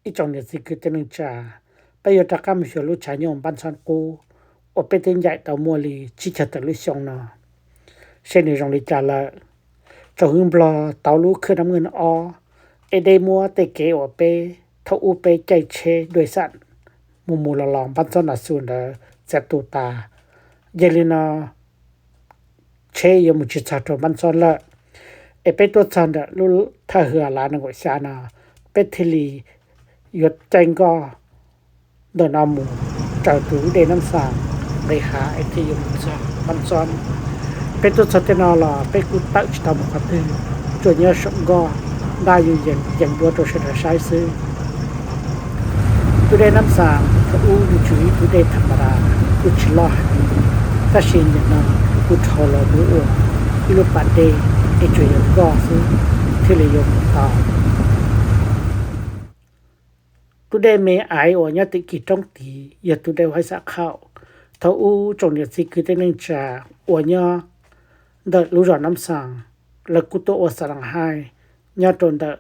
Ib tsoom niam txiv kwv tij neej tsa, peb yuav rov qab mus xyuas lub tshav nyuj Npab Ntxhov qub uas peb twb ncaim tau muaj li tsib caug tawm lub xyoo no, seb nws zoo li cas lawm. Tsoom hwb Nplog tau lub khwj nab nqwj ob, es dej muab tej kev uas peb thaum ub peb caij tsheb dua xam mus mus los los Npab Ntxhov na xus ntawd txiav tu tas. Yog li no tsheb yuav mus tsis txog rau Npab Ntxhov lawm, es peb tuaj txog ntawm lub thaj hwv lav nees nkaum xya no, peb thiaj li yuav caij nkoj ntawm no mus raws tus dej Nab Xas nqis hav es thiaj yuav mus txog Npab Ntxhov. Peb tuaj txog tej no los peb kuj tawm tsis tau mus qhov twg, tsuas nyob saum nkoj ntab yees yees dua rau sawv daws saib xwb. Tus dej Nab Xas thaum ub nws tsuas yog ib tug dej tham ma das, kuj tsis loj heev, tab sis nim no kuj dhau los mus ua ib lub pas dej es tsuas yog nkoj xwb thiaj li yuav mus tau. Tus dej me aiv uas nyob tim kis roob tid yog tus dej Huaib Xam Khaum. Thaum ub tsoom niam txiv kwv tij neej tsa uas nyob ntawm lub zos Nab Xas, lawv kuj tuaj ua xa nas haij nyob rau ntawm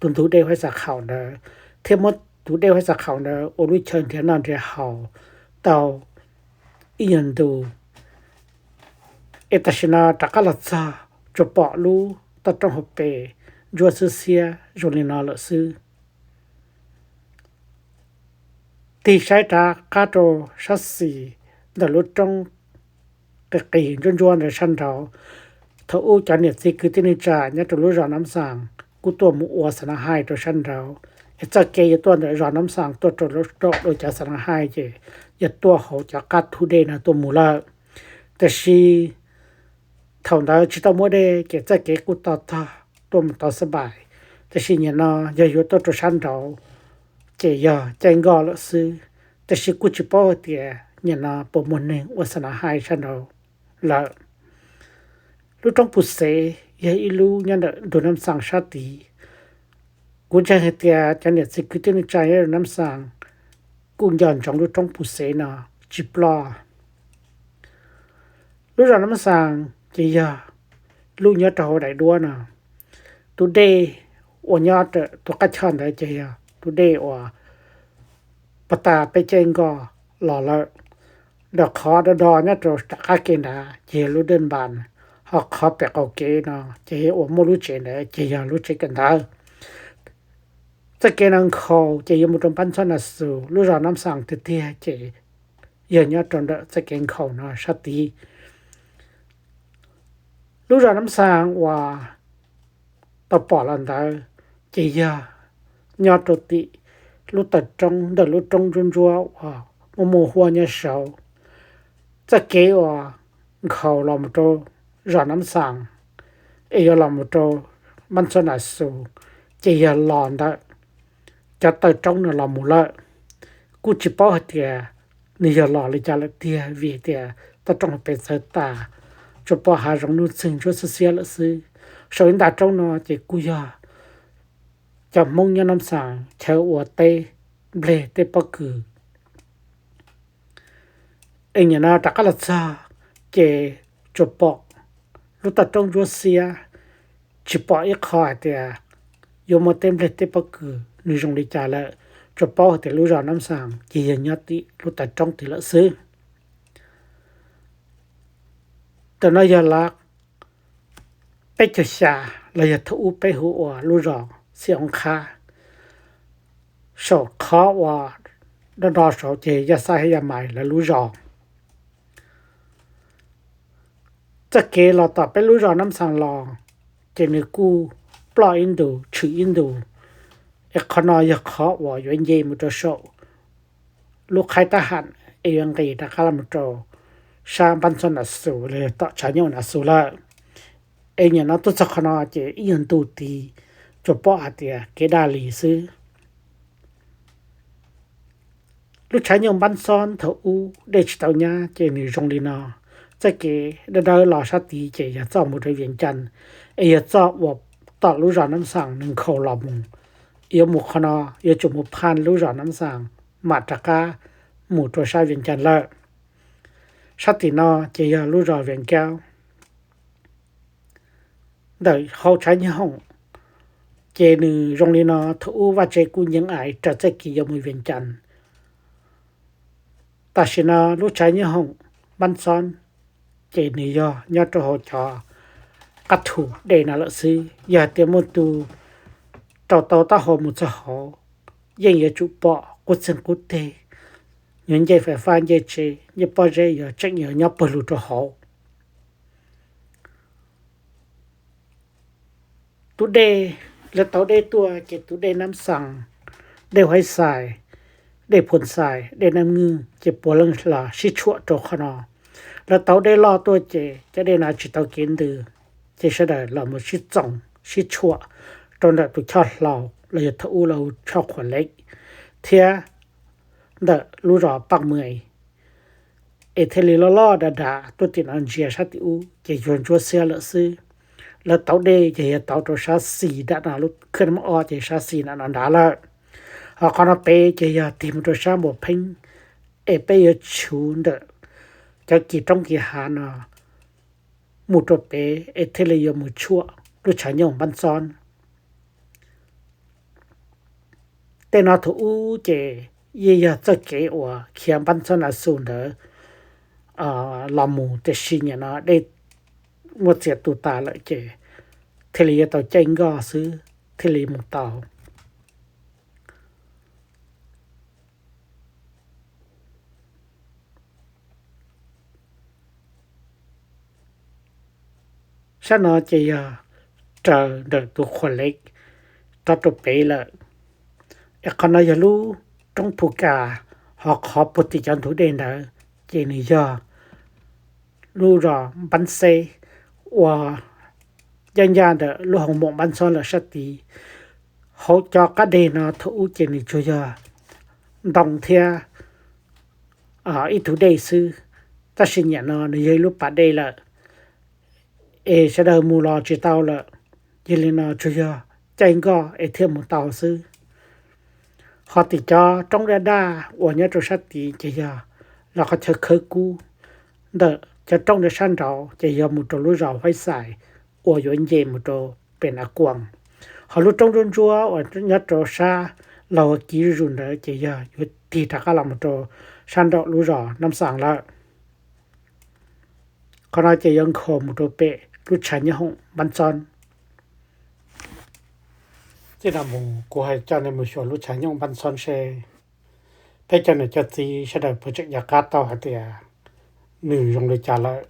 tus ntug dej Huaib Xam Khaum ntawd, thiab muab tus dej Huaib Xam Khaum ntawd ua lub chaw nrhiav noj nrhiav haus tau ib nyuag ntu. Es tam sim no rov qab los txog tsuas pom lub toj roob hauv pes ntsuab xwb xiab zoo li no lawm xwb. Tig saib rov qab rau sab xis ntawm lub roob qis qis ntsuab ntsuab ntawd sab nraud. Thaum ub cov niam txiv kwv tij neej tsa nyob rau lub zos Nab Xas kuj tuaj mus ua xa nas haij rau sab nraud, es txoj kev yuav tuaj ntawm zos Nab Xas tuaj rau rau cov xa nas haij ces yog tuaj hauv cov qab thub dej no tuaj mus lawm. Tiam sis thaum ntawd tsis tau muaj dej ces txoj kev kuj to tog tuaj mus tau xab npais, tiam sis nim no yog yuav tuaj rau sab nraud ces yog caij nkoj lawm xwb. Tiam sis kuj tsis paub hais tias nim no puas muaj neeg ua xa nas haij sab nraud lawm. Lub roob Pus Xev yog ib lub nyob ntawm ntug Nab Xas sab tid. Kuv ntseeg hais tias cov niam txiv kwv tij neej tsa nyob rau Nab Xas kuj nco ntsoov lub roob Pus Xev no tsis ploj. Lub zos Nab Xas ces yog lub nyob rau hauv daim duab no. Tus dej uas nyob rau tus qab choj ntawd ces yog tus dej uas puag ta peb caij nkoj los lawm. Ntawm qhov do do nyob rau tom qab kev nrad ces yog lub dej npas, ho qhov pem qaum kev no ces yog uas muaj lub tsev ntawd ces yog lub tsev kawm ntawv. Txoj kev no nkhaus ces yuav mus rau Npab Ntxhov na xus, lub zos Nab Xas tiag tiag ces yog nyob rau ntawm txoj kev nkhaus no sab tid. Lub zos Nab Xas uas tau pom los ntawd ces yog nyob rau tim lub taw roob ntawm lub roob ntsuab ntsuab uas muaj muaj huab nyob saud. Txoj kev uas nkhaus los mus rau zos Nab Xas es yuav los mus rau Npab Ntxhov na xus ces yog los ntawm cov taw roob no los mus lawm. Kuj tsis paub hais tias nws yog los li cas lawm tiag, vim tias toj roob pem txawv tas, tsuas pom hav zoov nuj txeeg ntsuab xiab xiab lawm xwb. Saum ib nta roob no ces kuj yog cov Hmoob nyob Nab Xas chaw ua teb nplej teb pob kws. Es nim no rov qab los txog ces tsuas pom lub toj roob ntsuab xiab, tsis pom ib qho hais tias yuav muaj teb nplej teb pob kws nws zoo li cas lawm, tsuas paub hais tias lub zos Nab Xas ces yog nyob tim lub taw roob tid lawm xwb. Ntawm no yog lav peb caug xya los yog thaum ub peb hu ua lub zos Xib Oov Qhab. Saum qhov uas do do saud ces yog Xab Hab Yaj Mais lawv lub zos. Txoj kev los tom peb lub zos Nab Xas los ces nws kuj ploj ib ntus tshwm ib ntus, es qhov no yog qhov uas yuav nce mus rau saum lub qhaib tab ham es yuav nqis rov qab los mus rau sab Npab Ntxhov na xus los yog tom tshav nyuj na xus lawm. Es nim no tuaj txog qhov no ces ib nyuag ntu tid tsuas pom hais tias kev daj li xwb. Lub tshav nyuj Npab Ntxhov thaum ub dej tsis tau nyab ces nws zoo li no. Txoj kev dawb dawb los sab tid ces yog txoj mus rau Vias Cas, es yog txoj uas tom lub zos Nab Xas nws nkhaus los mus. Yuav mus qhov no yuav tsum mus phaj lub zos Nab Xas mam rov qab mus rau sab Vias Cas lawm. Sab tim no ces yog lub zos Vias Kaub. Ntawm hauv tshav nyuj hoom Ces nws zoo li no, thaum ub vaj tse kuj nyeeb aiv raws txoj kev yuav mus Vias Cas. Tam sim no lub tshav nyob hoom Npab Txob, ces nws yog nyob rau hauv cov qab thu dej no lawm xwb. Yog hais tias muaj tus rau tau taub hau mus txog hauv, yeej yuav tsum pom qub txeeg qub teg, yuav nce fais fab nce tsev, nce pob zeb, yuav tseem yuav nyob pawg lug rau hauv. Tus dej, lawv tau dej tuaj ces tus dej Nab Xaas, dej Huaib Xais, dej Phu Xais, dej Nab Nwj ces puav leej los sib tshuam rau qhov no. Lawv tau dej loj tuaj ces cov dej no tsis tau kev ntws, ces sawv daws los mus sib txoos sib tshuam rau ntawm tus choj hlau los yog thaum ub lawv hu choj Qhuas Lev thiab ntawm lub zos Paj Mws, es thiaj li loj loj dav dav tuaj tim no ntsia sab tim ub ces yuav ntsuab xiab lawm xwb. Lawv tau dej ces yog tau rau sab xis nram no, lub khwj nab ob ces sab xis nram no nrad lawm. Ho qhov no pem ces yog tig mus rau sab Npua Pheeb, es peb yuav tshuv ntawm cov kis roob kis hav no mus rau pem es thiaj li yuav mus tshuam lub tshav nyooj Npab Txob. Tej no thaum ub ces yeej yog txoj kev uas khiav Npab Txob Nas Xus ntawd los mus, tiam sis nim no dej muaj txias tu tas lawm ces thiaj li yuav tau caij nkoj xwb thiaj li mus tau. Sab no ces yog raws ntawm tus Qhuas Lev rov rau pem lawm. Es qhov no yog lub roob Phu Kas, ho qhov puag tim cov ntug dej ntawd ces nws yog lub zos Npab Xeb uas ncaj ncaj ntawm lub hoo moom Npab Txob lawm sab tid. Hauv cov qab deg no thaum ub ces nws tsuas yog ntoo thiab ib tug dej xwb, tab sis nim no nws yog ib lub pas dej lawm, es sawv daws mus los tsis tau lawm. Yog li no tsuas yog caij nkoj es thiaj mus tau xwb. Ho tim cov roob daj daj uas nyob rau sab tid ces yog los qhov chaw khawb kub. Ntawm cov roob ntawd sab nraud ces yog mus rau lub zos Huaib Xais uas yuav nce mus rau pem Nas Kuas. Ho lub roob ntsuab ntsuab uas nyob rau sab Lauj Kiv zuj zus ntawd ces yog yuav tig rov qab los mus rau sab nraum lub zos Nab Xaas lawm. Qhov no ces yuav nkhaus mus rau pem lub tshav nyooj hoom Npab Txob. Txij no mus kuv hais coj nej mus xyuas lub tshav nyooj Npab Txob seb peb cov niam cov txiv sawv daws puas tseem nco qab tau hais tias nws zoo li cas lawm.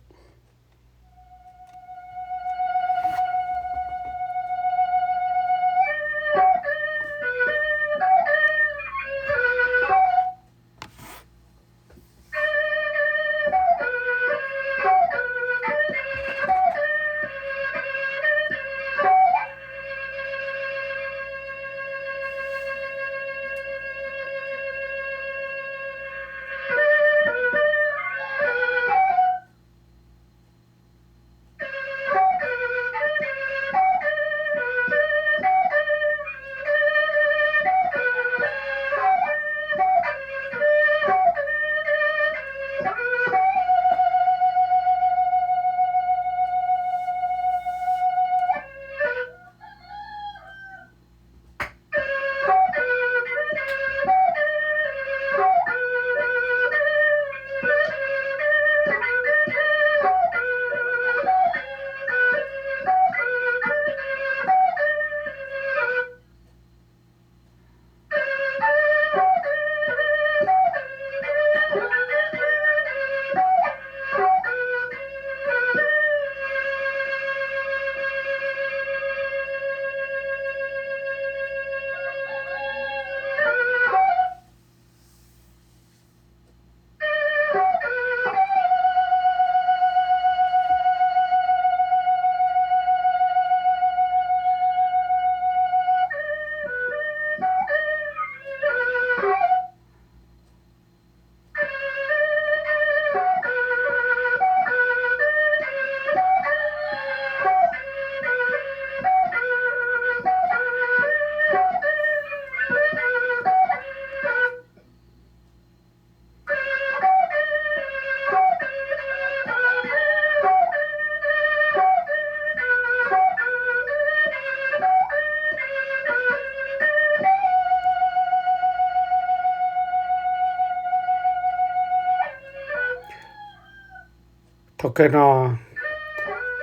Thaum kawg no,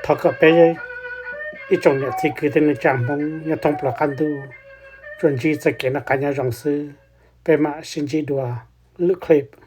thov kom peb ib tsoom niam txiv kwv tij neej tsa Hmoob nyob thoob plaws qab ntuj tsuas ntsib txoj kev noj qab nyob zoo xwb. Peb mam sib ntsib dua lwm clip.